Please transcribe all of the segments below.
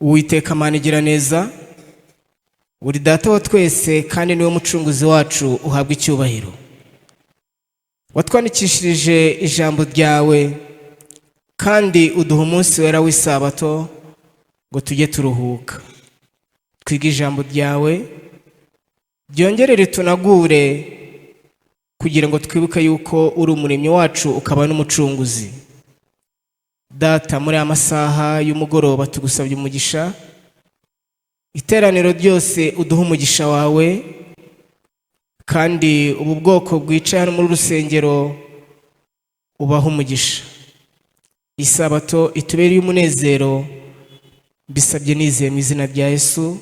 Uwiteka Mana igira neza, uri Data wa twese kandi niwe mucunguzi wacu, uhabwa icyubahiro. Watwandikishirije ijambo ryawe kandi uduha umunsi wera w'isabato ngo tujye turuhuka, twige ijambo ryawe, ryongere ritunagure kugira ngo twibuke yuko uri umuremyi wacu ukaba n'umucunguzi. Data, muri aya masaha y'umugoroba tugusabye umugisha, iteraniro ryose uduhe umugisha wawe, kandi ubu bwoko bwicaye hano muri rusengero ubahe umugisha. Isabato itubereye umunezero, mbisabye nizeye mu izina rya Yesu,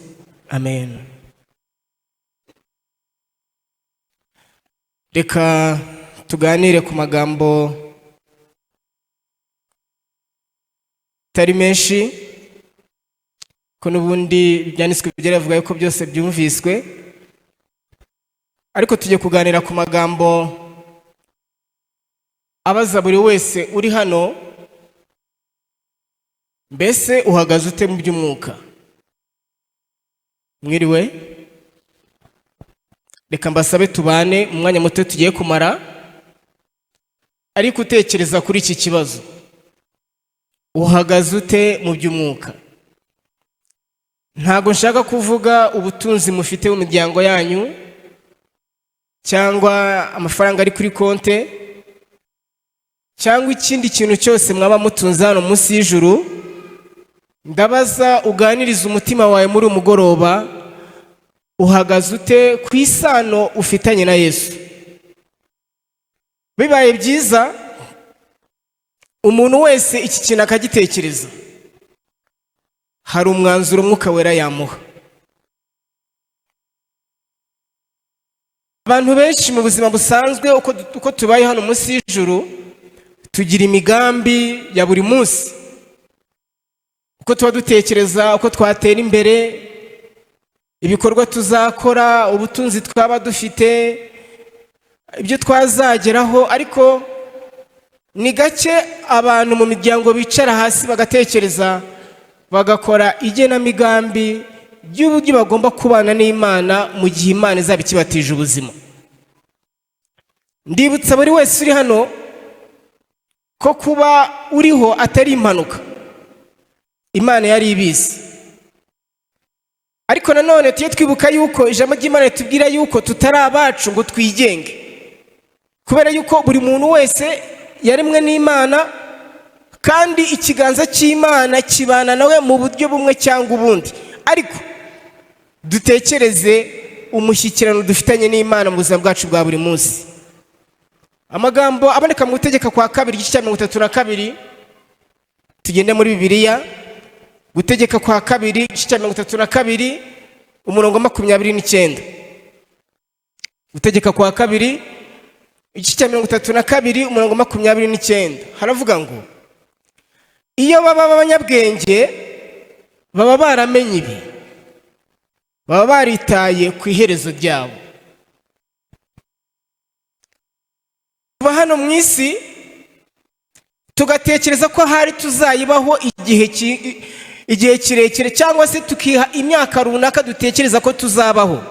amen. Reka tuganire ku magambo atari menshi, ko n'ubundi ibyanditswe biravuga yuko byose byumviswe, ariko tujye kuganira ku magambo abaza buri wese uri hano: mbese uhagaze ute mu by'umwuka? Mwiriwe? Reka mbasabe tubane mu mwanya muto tugiye kumara, ariko utekereza kuri iki kibazo: uhagaze ute mu by'umwuka? Ntabwo nshaka kuvuga ubutunzi mufite mu miryango yanyu cyangwa amafaranga ari kuri konte cyangwa ikindi kintu cyose mwaba mutunze hano munsi y'ijuru. Ndabaza uganirize umutima wawe muri uyu mugoroba: uhagaze ute ku isano ufitanye na Yesu? Bibaye byiza umuntu wese iki kintu akagitekereza, hari umwanzuro Umwuka Wera yamuha. Abantu benshi mu buzima busanzwe, uko tubaye hano munsi y'ijuru, tugira imigambi ya buri munsi, uko tuba dutekereza uko twatera imbere, ibikorwa tuzakora, ubutunzi twaba dufite, ibyo twazageraho. Ariko ni gake abantu mu miryango bicara hasi bagatekereza, bagakora igenamigambi ry'uburyo bagomba kubana n'Imana mu gihe Imana izaba ikibatije ubuzima. Ndibutsa buri wese uri hano ko kuba uriho atari impanuka, Imana yari ibizi. Ariko nanone tujye twibuka yuko ijambo ry'Imana ritubwira yuko tutari abacu ngo twigenge, kubera yuko buri muntu wese yaremwe n'Imana kandi ikiganza cy'Imana kibana nawe mu buryo bumwe cyangwa ubundi. Ariko dutekereze umushyikirano dufitanye n'Imana mu buzima bwacu bwa buri munsi. Amagambo aboneka mu Gutegeka kwa Kabiri, igice cya 32. Tugende muri Bibiliya, Gutegeka kwa Kabiri, igice cya 32, umurongo 29. Gutegeka kwa Kabiri, igice cya 32, umurongo 29, haravuga ngo: "Iyo baba abanyabwenge baba baramenye ibi, baba baritaye ku iherezo ryabo." Tuba hano mu isi tugatekereza ko ahari tuzayibaho igihe kirekire, cyangwa se tukiha imyaka runaka dutekereza ko tuzabaho.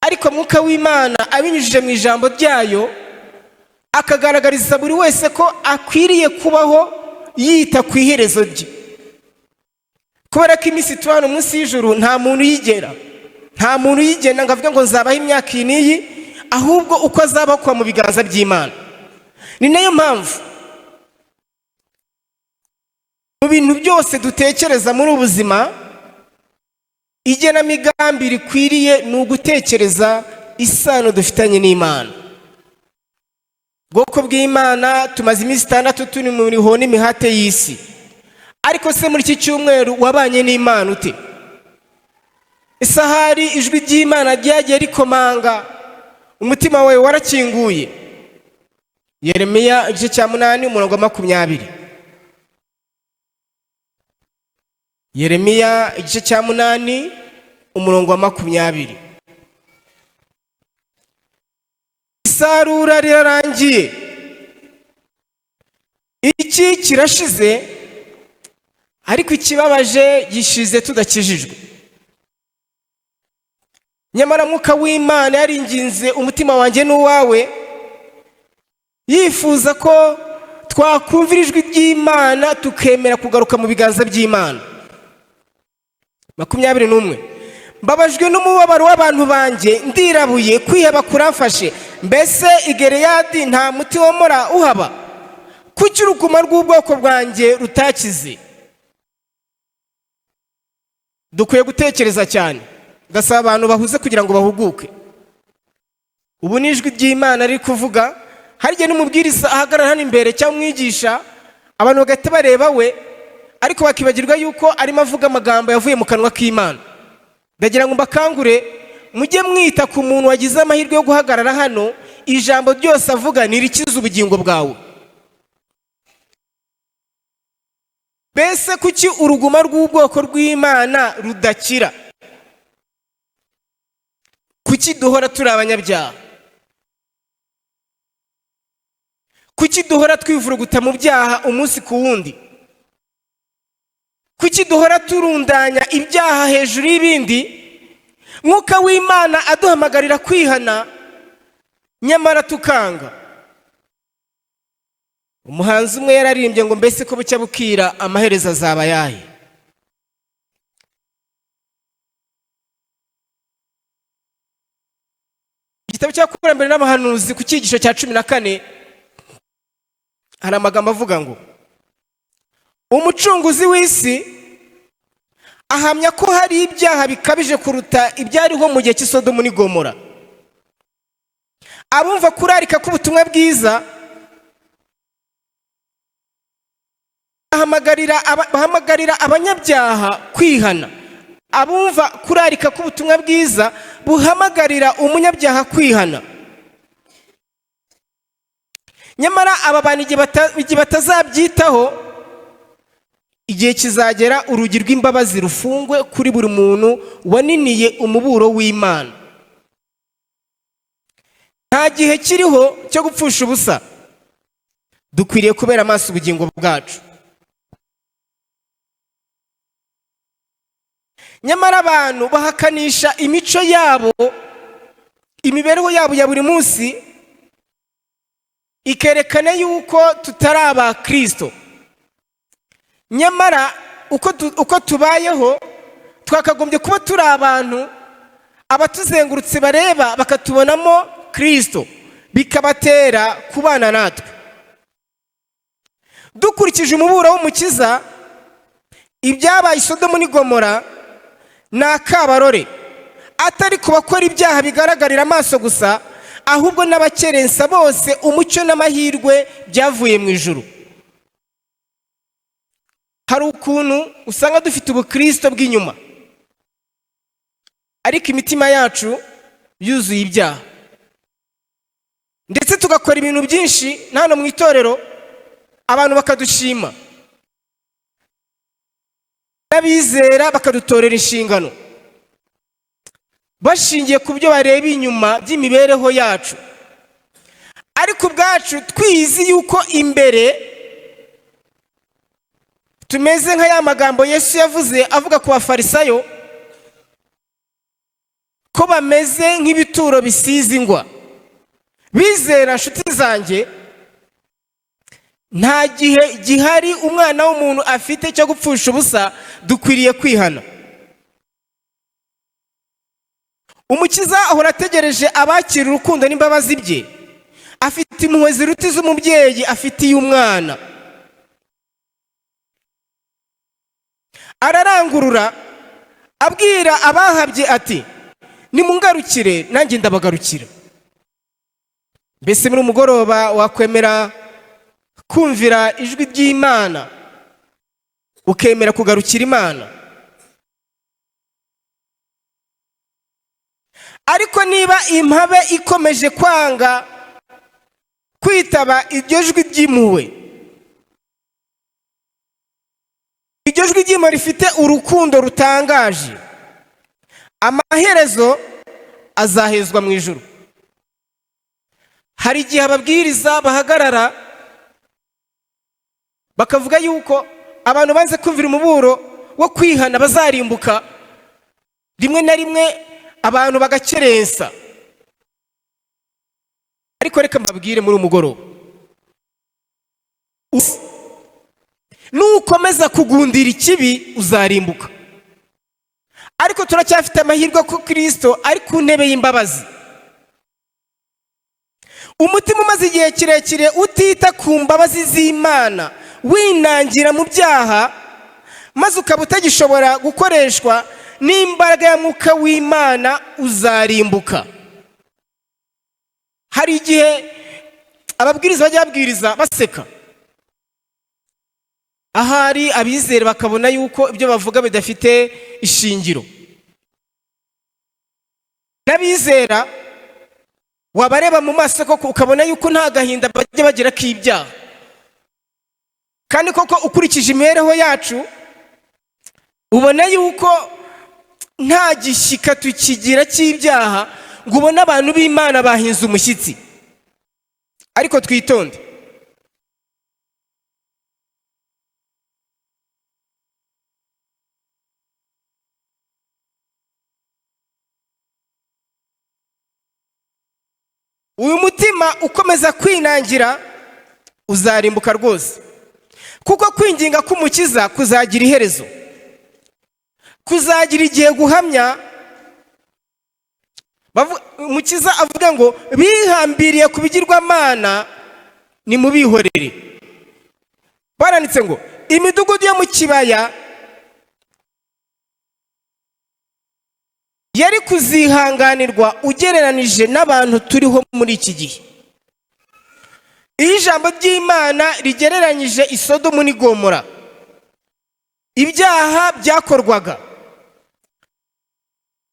Ariko Mwuka w'Imana abinyujije mu ijambo ryayo akagaragariza buri wese ko akwiriye kubaho yita ku iherezo rye, kubera ko iminsi tuba hano munsi y'ijuru nta muntu uyigera, nta muntu uyigena ngo avuge ngo nzabaho imyaka iyi n'iyi, ahubwo uko azabaho kuba mu biganza by'Imana. Ni nayo mpamvu mu bintu byose dutekereza muri ubu buzima, igenamigambi rikwiriye ni ugutekereza isano dufitanye n'Imana. Bwoko bw'Imana, tumaze iminsi 6 turi mu miruho n'imihate y'isi, ariko se muri iki cyumweru wabanye n'Imana ute? Isahari ijwi ry'Imana ryagiye rikomanga, umutima wawe warakinguye? Yeremiya, igice cya 8, umurongo wa 20. Yeremiya, igice cya 8, umurongo wa 20. Isarura rirarangiye, iki kirashize, Ariko ikibabaje, gishize tudakijijwe. Nyamara Mwuka w'Imana yaringinze umutima wanjye n'uwawe, yifuza ko twakumvira ijwi ry'Imana, tukemera kugaruka mu biganza by'Imana. 21: Mbabajwe n'umubabaro w'abantu banjye, ndirabuye, kwiheba kuramfashe. Mbese i Galeyadi nta muti womora uhaba? Kuki uruguma rw'ubwoko bwanjye rutakize? Dukwiye gutekereza cyane. Ndasaba abantu bahuze kugira ngo bahuguke. Ubu ni ijwi ry'Imana riri kuvuga. Hari igihe n'umubwiriza ahagarara hano imbere cyangwa umwigisha, abantu bagahita bareba we, ariko bakibagirwa yuko arimo avuga amagambo yavuye mu kanwa k'Imana. Ndagira ngo mbakangure, mujye mwita ku muntu wagize amahirwe yo guhagarara hano. Ijambo ryose avuga ni irikiza ubugingo bwawe. Mbese kuki uruguma rw'ubwoko rw'Imana rudakira? Kuki duhora turi abanyabyaha? Kuki duhora twivuruguta mu byaha umunsi ku wundi? Kuki duhora turundanya ibyaha hejuru y'ibindi? Mwuka w'Imana aduhamagarira kwihana, nyamara tukanga. Umuhanzi umwe yararimbye ngo: "Mbese ko bucya bukira, amaherezo azaba ayahe?" Igitabo cy'Abakurambere n'Abahanuzi, ku cyigisho cya 14, hari amagambo avuga ngo: Umucunguzi w'isi ahamya ko hari ibyaha bikabije kuruta ibyariho mu gihe cy'Isodomu n'Igomora. Abumva kurarika k'ubutumwa bwiza bahamagarira abanyabyaha kwihana. Abumva kurarika k'ubutumwa bwiza buhamagarira umunyabyaha kwihana. Nyamara aba bantu igihe batazabyitaho, igihe kizagera urugi rw'imbabazi rufungwe kuri buri muntu waniniye umuburo w'Imana. Nta gihe kiriho cyo gupfusha ubusa. Dukwiriye kubera amaso ubugingo bwacu. Nyamara abantu bahakanisha imico yabo, imibereho yabo ya buri munsi ikerekana yuko tutari aba Kirisito. Nyamara uko tubayeho, twakagombye kuba turi abantu abatuzengurutse bareba bakatubonamo Kirisito, bikabatera kubana natwe. Dukurikije umuburo w'Umukiza, ibyabaye Isodomu n'Igomora ni akabarore, atari ku bakora ibyaha bigaragarira amaso gusa, ahubwo n'abakerensa bose umucyo n'amahirwe byavuye mu ijuru. Hari ukuntu usanga dufite ubukristo bw'inyuma, ariko imitima yacu yuzuye ibyaha, ndetse tugakora ibintu byinshi hano mu itorero, abantu bakadushima, n'abizera bakadutorera inshingano bashingiye ku byo bareba inyuma by'imibereho yacu, ariko ubwacu twizi yuko imbere tumeze nka ya magambo Yesu yavuze avuga ku Bafarisayo ko bameze nk'ibituro bisize ingwa. Bizera, nshuti zanjye, nta gihe gihari umwana w'umuntu afite cyo gupfusha ubusa. Dukwiriye kwihana. Umukiza ahora ategereje abakira urukundo n'imbabazi bye. Afite impuhwe ziruta iz'umubyeyi afitiye umwana. Ararangurura abwira abahabye ati: "Nimungarukire, nanjye ndabagarukira." Mbese muri umugoroba wakwemera kumvira ijwi ry'Imana, ukemera kugarukira Imana? Ariko niba impabe ikomeje kwanga kwitaba iryo jwi ry'impuhwe, iryo jwi ry'impuhwe rifite urukundo rutangaje, amaherezo azahezwa mu ijuru. Hari igihe ababwiriza bahagarara bakavuga yuko abantu banze kumvira umuburo wo kwihana bazarimbuka, rimwe na rimwe abantu bagakerensa. Ariko reka mbabwire muri umugoroba, nukomeza kugundira ikibi uzarimbuka. Ariko turacyafite amahirwe ko Kristo ari ku ntebe y'imbabazi. Umutima umaze igihe kirekire utita ku mbabazi z'Imana, winangira mu byaha, maze ukaba utagishobora gukoreshwa n'imbaraga ya Mwuka w'Imana, uzarimbuka. Hari igihe ababwiriza bajya babwiriza baseka, ahari abizera bakabona yuko ibyo bavuga bidafite ishingiro. N'abizera wabareba mu maso koko ukabona yuko nta gahinda bajya bagira k'ibyaha. Kandi koko ukurikije imibereho yacu ubona yuko nta gishyika tukigira cy'ibyaha, ngo ubone abantu b'Imana bahinze umushyitsi. Ariko twitonde. Uyu mutima ukomeza kwinangira uzarimbuka rwose, kuko kwinginga k'Umukiza kuzagira iherezo, kuzagira igihe guhamya. Umukiza avuga ngo bihambiriye ku bigirwamana nimubihorere. Baranditse ngo imidugudu yo mu kibaya yari kuzihanganirwa ugereranije n'abantu turiho muri iki gihe. Iyo ijambo ry'Imana rigereranyije Isodomu n'i Gomora, ibyaha byakorwaga,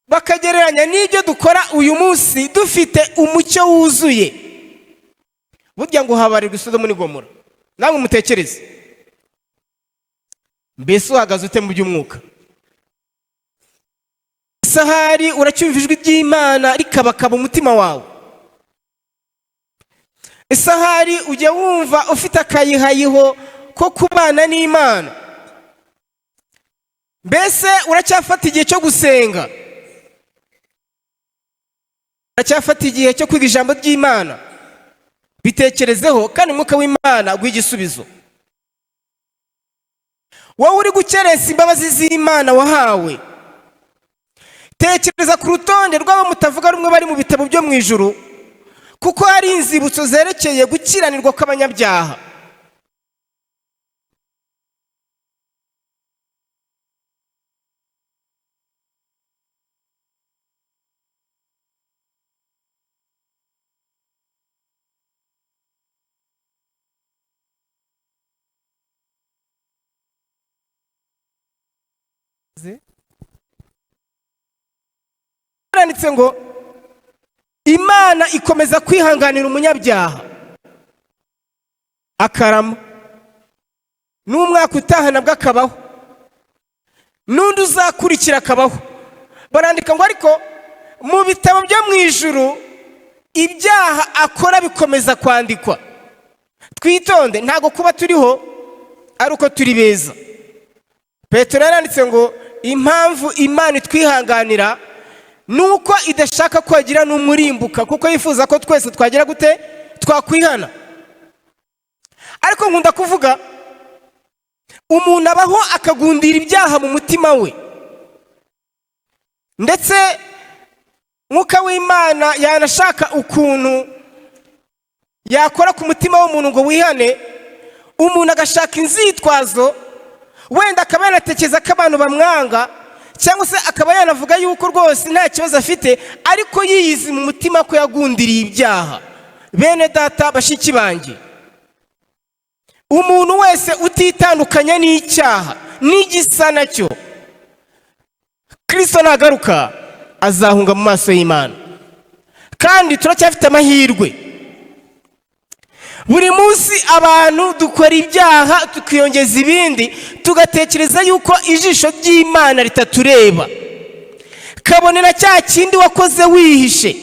bakagereranya n'ibyo dukora uyu munsi dufite umucyo wuzuye, burya ngo habarirwa Isodomu n'i Gomora. Namwe mutekereze, mbese uhagaze ute mu by'umwuka? Isahari uracyumva ijwi ry'Imana rikabakaba umutima wawe? Isahari ujya wumva ufite akayihayiho ko kubana n'Imana? Mbese uracyafata igihe cyo gusenga? Uracyafata igihe cyo kwiga ijambo ry'Imana? Bitekerezeho kandi Umwuka w'Imana aguhe igisubizo. Wowe uri gukerensa imbabazi z'Imana wahawe, tekereza ku rutonde rw'abo mutavuga rumwe bari mu bitabo byo mu ijuru, kuko hari inzibutso zerekeye gukiranirwa kw'abanyabyaha. Baranditse ngo Imana ikomeza kwihanganira umunyabyaha akarama, n'umwaka utaha nabwo akabaho, n'undi uzakurikira akabaho. Barandika ngo ariko mu bitabo byo mu ijuru ibyaha akora bikomeza kwandikwa. Twitonde, ntago kuba turiho ari uko turi beza. Petero yaranditse ngo impamvu Imana itwihanganira nuko idashaka ko hagira n'umurimbuka, kuko yifuza ko twese twagira gute? Twakwihana. Ariko nkunda kuvuga, umuntu abaho akagundira ibyaha mu mutima we, ndetse Mwuka w'Imana yanashaka ukuntu yakora ku mutima w'umuntu ngo wihane, umuntu agashaka inzitwazo, wenda akaba yanatekereza ko abantu bamwanga, cyangwa se akaba yanavuga yuko rwose nta kibazo afite, ariko yiyizi mu mutima ko yagundiriye ibyaha. Bene data, bashiki banjye, umuntu wese utitandukanya n'icyaha n'igisa nacyo, Kristo nagaruka azahunga mu maso y'Imana. Kandi turacyafite amahirwe. Buri munsi abantu dukora ibyaha tukiyongeza ibindi, tugatekereza yuko ijisho ry'Imana ritatureba. Kabone na cya kindi wakoze wihishe,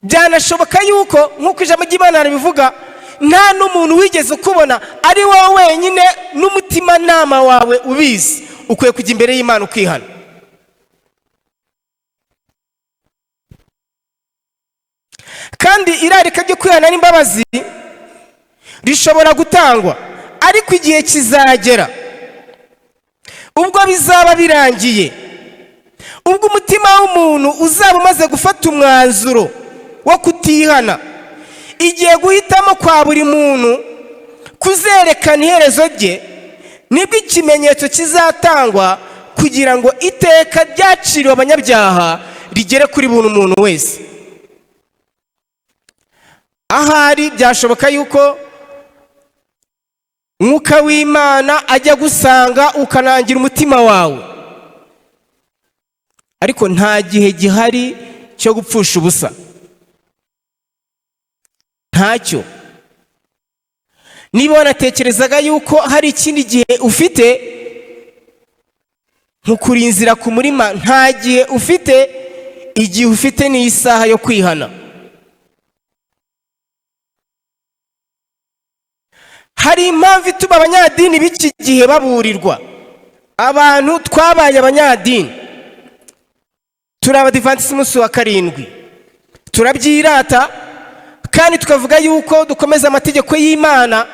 byanashoboka yuko nk'uko ijambo ry'Imana ribivuga, nta n'umuntu wigeze ukubona, ari wowe wenyine n'umutima. Umutimanama wawe ubizi, ukwiye kujya imbere y'Imana ukihana. Kandi irarika ryo kwihana n'imbabazi rishobora gutangwa, ariko igihe kizagera ubwo bizaba birangiye, ubwo umutima w'umuntu uzaba umaze gufata umwanzuro wo kutihana, igihe guhitamo kwa buri muntu kuzerekana iherezo rye, nibwo ikimenyetso kizatangwa kugira ngo iteka ryaciriwe abanyabyaha rigere kuri buri muntu wese. Ahari byashoboka yuko Mwuka w'Imana ajya gusanga ukanangira umutima wawe, ariko nta gihe gihari cyo gupfusha ubusa, ntacyo. Niba wanatekerezaga yuko hari ikindi gihe ufite nkukurinzira ku murima, nta gihe ufite. Igihe ufite ni isaha yo kwihana. Hari impamvu ituma abanyadini b'iki gihe baburirwa. Abantu twabaye abanyadini, turi abadivantisiti umunsi wa karindwi, turabyirata kandi tukavuga yuko dukomeza amategeko y'Imana,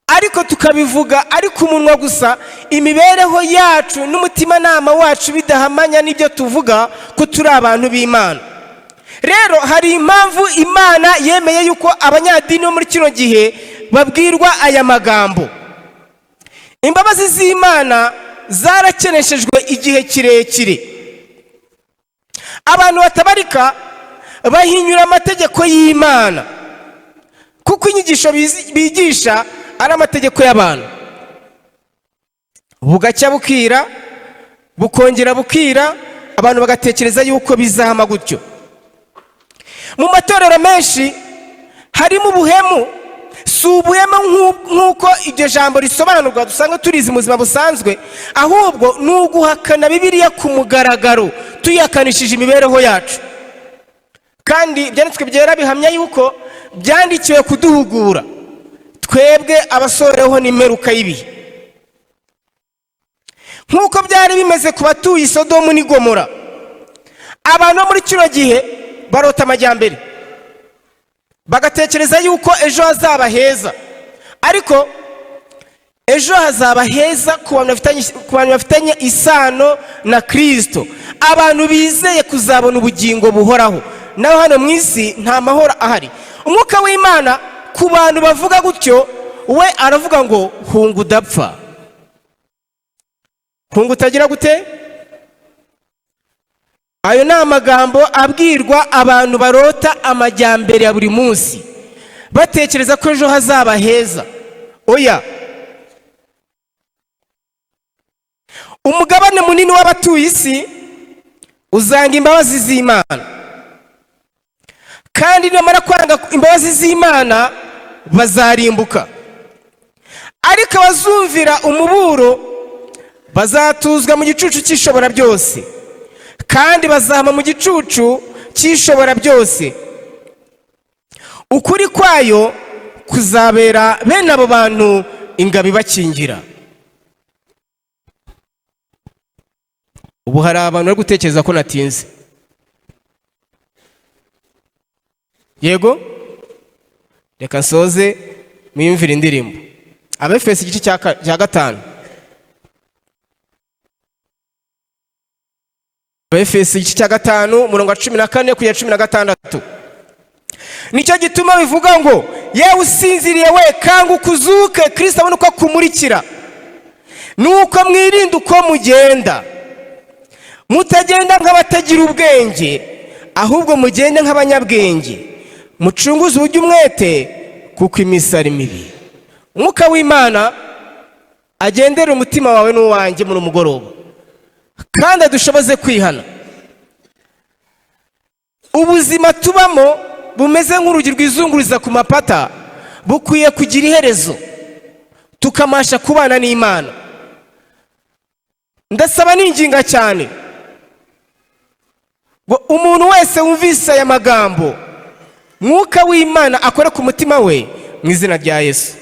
ariko tukabivuga ariko umunwa gusa, imibereho yacu n'umutimanama wacu bidahamanya n'ibyo tuvuga ko turi abantu b'Imana. Rero hari impamvu Imana yemeye yuko abanyadini bo muri kino gihe babwirwa aya magambo. Imbabazi z'Imana zarakeneshejwe igihe kirekire. Abantu batabarika bahinyura amategeko y'Imana, kuko inyigisho bigisha ari amategeko y'abantu. Bugacya bukira, bukongera bukira, abantu bagatekereza yuko bizahama gutyo. Mu matorero menshi harimo ubuhemu. Si ubuhemu nk'uko iryo jambo risobanurwa dusanga turizi mu buzima busanzwe, ahubwo ni uguhakana Bibiliya ku mugaragaro tuyihakanishije imibereho yacu. Kandi ibyanditswe byera bihamya yuko byandikiwe kuduhugura twebwe abasoreho n'imperuka y'ibihe. Nk'uko byari bimeze ku batuye i Sodomu n'i Gomora, abantu bo muri kino gihe barota amajyambere, bagatekereza yuko ejo hazaba heza, ariko ejo hazaba heza ku bantu bafitanye isano na Kirisito, abantu bizeye kuzabona ubugingo buhoraho. Naho hano mu isi nta mahoro ahari. Umwuka w'Imana ku bantu bavuga gutyo, we aravuga ngo hunga udapfa, hunga utagira gute. Ayo ni amagambo abwirwa abantu barota amajyambere ya buri munsi, batekereza ko ejo hazaba heza. Oya, umugabane munini w'abatuye isi uzanga imbabazi z'Imana, kandi nibamara kwanga imbabazi z'Imana bazarimbuka. Ariko abazumvira umuburo bazatuzwa mu gicucu cy'Ishobora byose, kandi bazahama mu gicucu cy'Ishobora byose. Ukuri kwayo kuzabera bene abo bantu ingabo ibakingira. Ubu hari abantu bari gutekereza ko natinze. Yego, reka nsoze mwiyumvire indirimbo. Abefesi igice cya 5. Abefesi igice cya 5 umurongo wa 14 kugera 16. Nicyo gituma bivuga ngo yewe usinziriye we, kanguka uzuke, Kristo abone uko akumurikira. Nuko mwirinde uko mugenda, mutagenda nk'abatagira ubwenge, ahubwo mugende nk'abanyabwenge, mucunguze uburyo umwete, kuko iminsi ari mibi. Umwuka w'Imana agendere umutima wawe n'uwanjye muri umugoroba, kandi adushoboze kwihana. Ubuzima tubamo bumeze nk'urugi rwizunguriza ku mapata, bukwiye kugira iherezo, tukamasha kubana n'Imana. Ndasaba n'inginga cyane ngo umuntu wese wumvise aya magambo, Mwuka w'Imana akore ku mutima we mu izina rya Yesu.